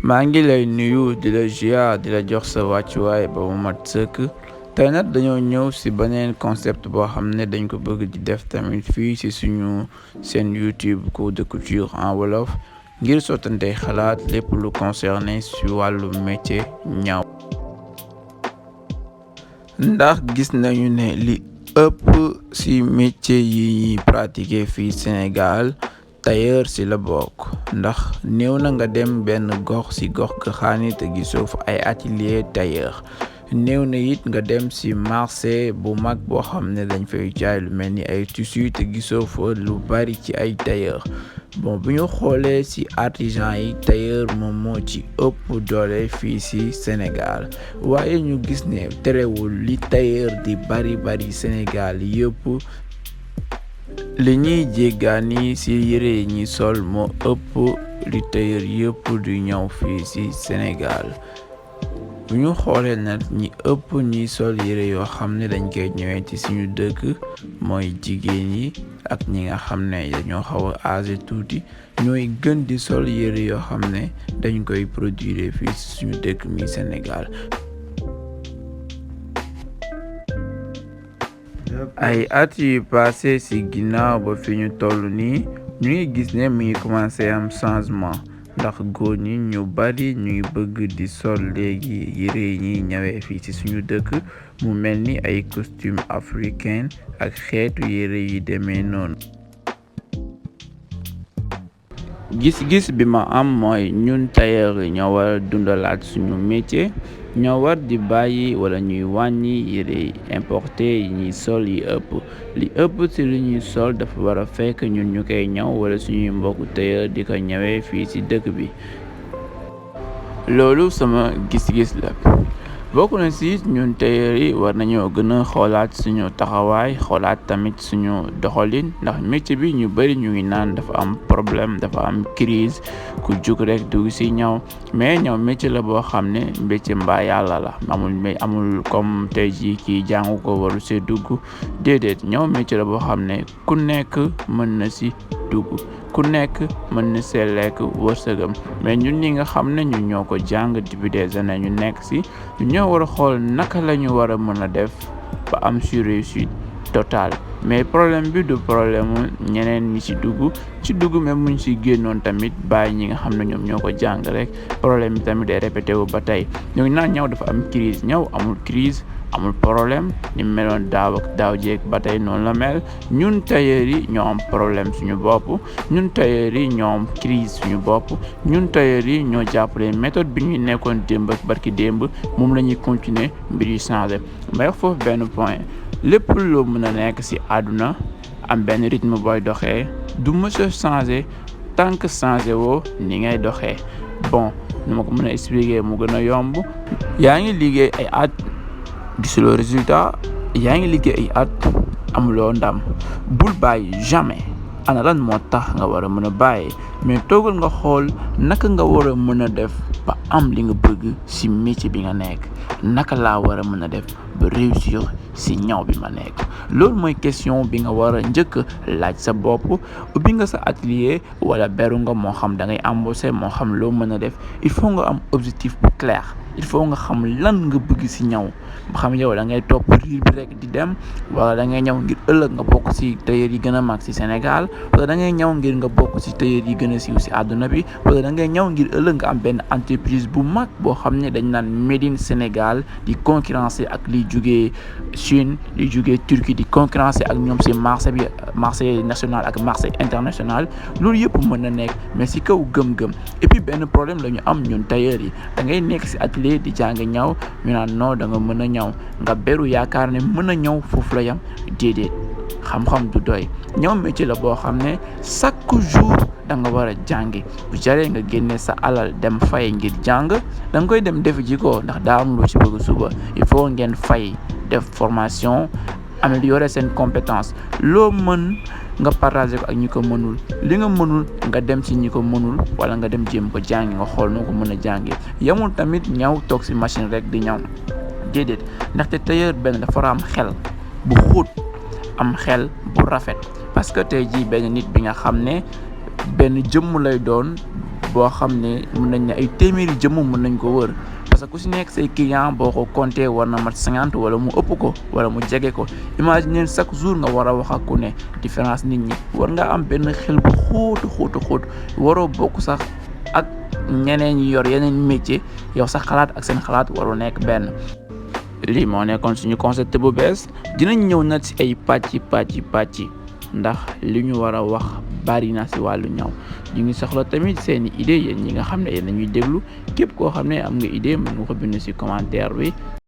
maa ngi lay nuyu di la ziar di la jox sa wàccuwaay ba mu mat sëkk tey nag dañoo ñëw si beneen concept boo xam ne dañ ko bëgg di def tamit fii si suñu seen YouTube cours de couture en wolof ngir sottante xalaat lépp lu concerné si wàllu métier ñaw. ndax gis nañu ne li ëpp si métier yi ñuy pratiquer fii Sénégal tailleur si la bokk ndax néew na nga dem benn gox si gox xaani te gisoo fa ay atelier tailleur néew na it nga dem si marché bu mag boo xam ne dañ fay jaay lu mel ni ay tissu te gisoo fa lu bari ci ay tailleur. Bon, bu ñu xoolee ci artisan yi tailleur moom moo ci ëpp doole fii ci Sénégal waaye ñu gis ne terewul li tailleur di bari Sénégal yëpp li ñuy jéggaani ci yére yi ñuy sol moo ëpp li tailleur yëpp du ñëw fii ci Sénégal. bu ñu xoolee nag ñi ëpp ñuy sol yére yoo xam ne dañ koy ñëwee ci suñu dëkk mooy jigéen yi ak ñi nga xam ne dañoo xaw a âgé tuuti ñooy gën di sol yére yoo xam ne dañ koy produire fii ci suñu dëkk mi Sénégal. ay at yu passé ci ginnaaw ba fi ñu toll nii ñu ngi gis ne mi ngi commencé am changement. ndax góor ñi ñu bari ñuy bëgg di sol léegi yére yi ñuy ñëwee fii ci suñu dëkk mu mel ni ay costume africain ak xeetu yére yi demee noonu. gis-gis bi ma am mooy ñun tailleur yi ñoo war a dundalaat suñu métier ñoo war di bàyyi wala ñuy wàññi yére importé yi ñuy sol yi li ëpp ci li ñuy sol dafa war a fekk ñun ñu koy ñaw wala suñuy mbokku tailleur di ko ñawee fii ci dëkk bi. loolu sama gis-gis la bokk na ci ñun tailleur yi war nañoo gën a xoolaat suñu taxawaay xoolaat tamit suñu doxalin ndax métier bi ñu bari ñu ngi naan dafa am problème dafa am crise ku jug rek dugg ci ñaw mais ñaw métier la boo xam ne métier mbaa yàlla la amul comme tey jii kii jàngu ko waru see dugg déedéet ñaw métier la boo xam ne ku nekk mën na ci dugg ku nekk mën na see lekk wërsëgam mais ñun ñi nga xam ne ñu ñoo ko jàng depuis des années ñu nekk ci ñoo war a xool naka la ñu war a mën a def ba am sur réussite totale mais problème bi du problème ñeneen ñi ci dugg même muñ ci génnoon tamit bàyyi ñi nga xam ne ñoom ñoo ko jàng rek problème bi tamit day répété wu ba tey ñoo naan ñaw dafa am crise ñaw amul crise amul problème ni meloon daaw jéeg ba tey noonu la mel ñun tailleur yi ñoo am problème suñu bopp ñun tailleur yi ñoo am crise suñu bopp ñun tailleur yi ñoo jàppale méthode bi ñuy nekkoon démb ak barki démb moom la ñuy continuer mbir yu changé may foofu benn point lépp loo mën a nekk ci àdduna am benn rythme booy doxee du mës a changé tant que changé woo ni ngay doxee bon nu ma ko mën a expliquer mu gën a yomb yaa ngi liggéey ay at gisuloo résultat yaa ngi liggéey ay at amuloo ndam bul bàyyi jamais ana lan moo tax nga war a mën a bàyyi mais toogal nga xool naka nga war a mën a def ba am li nga bëgg ci métier bi nga nekk naka laa war a mën a def ba réussir ci ñaw bi ma nekk loolu mooy question bi nga war a njëkk laaj sa bopp ubbi nga sa atelier wala beru nga moo xam da ngay embaucher moo xam loo mën a def il faut nga am objectif bu clair il faut nga xam lan nga bëgg ci ñaw ba xam yow da ngay topp riir bi rek di dem wala da ngay ñaw ngir ëllëg nga bokk ci tailleur yi gën a mag ci Sénégal wala da ngay ñaw ngir nga bokk ci tailleur yi gën a siiw ci àdduna bi wala da ngay ñaw ngir ëllëg nga am benn entreprise bu mag boo xam ne dañ naan made in Sénégal di concurrencer ak liy jugee Chine liy jugee Turquie di concurrencer ak ñoom ci marché national ak marché international loolu yëpp mën na nekk mais ci kaw gëm-gëm et puis benn problème la ñu am ñun tailleur yi da ngay nekk ci atelier di jàng ñaw ñu naan non da nga mën a ñaw nga beru yaakaar ne mën a ñaw foofu la yam déedéet xam-xam du doy ñaw métier la boo xam ne chaque jour da nga war a jàngi bu jaree nga génne sa alal dem fay ngir jàng da nga koy dem def ji ko ndax daa am lu ci bëgg suba il faut ngeen fay def formation ammelioré seen compétence loo mën nga partagé ko ak ñi ko mënul li nga mënul nga dem ci ñi ko mënul wala nga dem jéem ko jàngi nga xool noo ko mën a jàngi yamul tamit ñaw toog ci machine rek di ñaw déedéet ndaxte tailleur benn dafa war a am xel bu xóot am xel bu rafet parce que tey jii benn nit bi nga xam ne benn jëmm lay doon boo xam ne mën nañ ne ay téeméeri jëmm mën nañ ko wër parce que ku si nekk say client boo ko compté war na mat 50 wala mu ëpp ko wala mu jege ko imagine chaque jour nga war a wax ak ku ne différence nit ñi war nga am benn xel bu xóotu waroo bokk sax ak ñeneen ñi yor yeneen métier yow sax xalaat ak seen xalaat waru nekk benn. lii moo nekkoon suñu concept bu bees dinañ ñëw nag si ay pàcc ndax li ñu war a wax bari na si wàllu ñaw ñu ngi soxla tamit seeni idée yéen ñi nga xam ne yéen nañuy déglu képp koo xam ne am nga idée mën nga ko bind si commentaire bi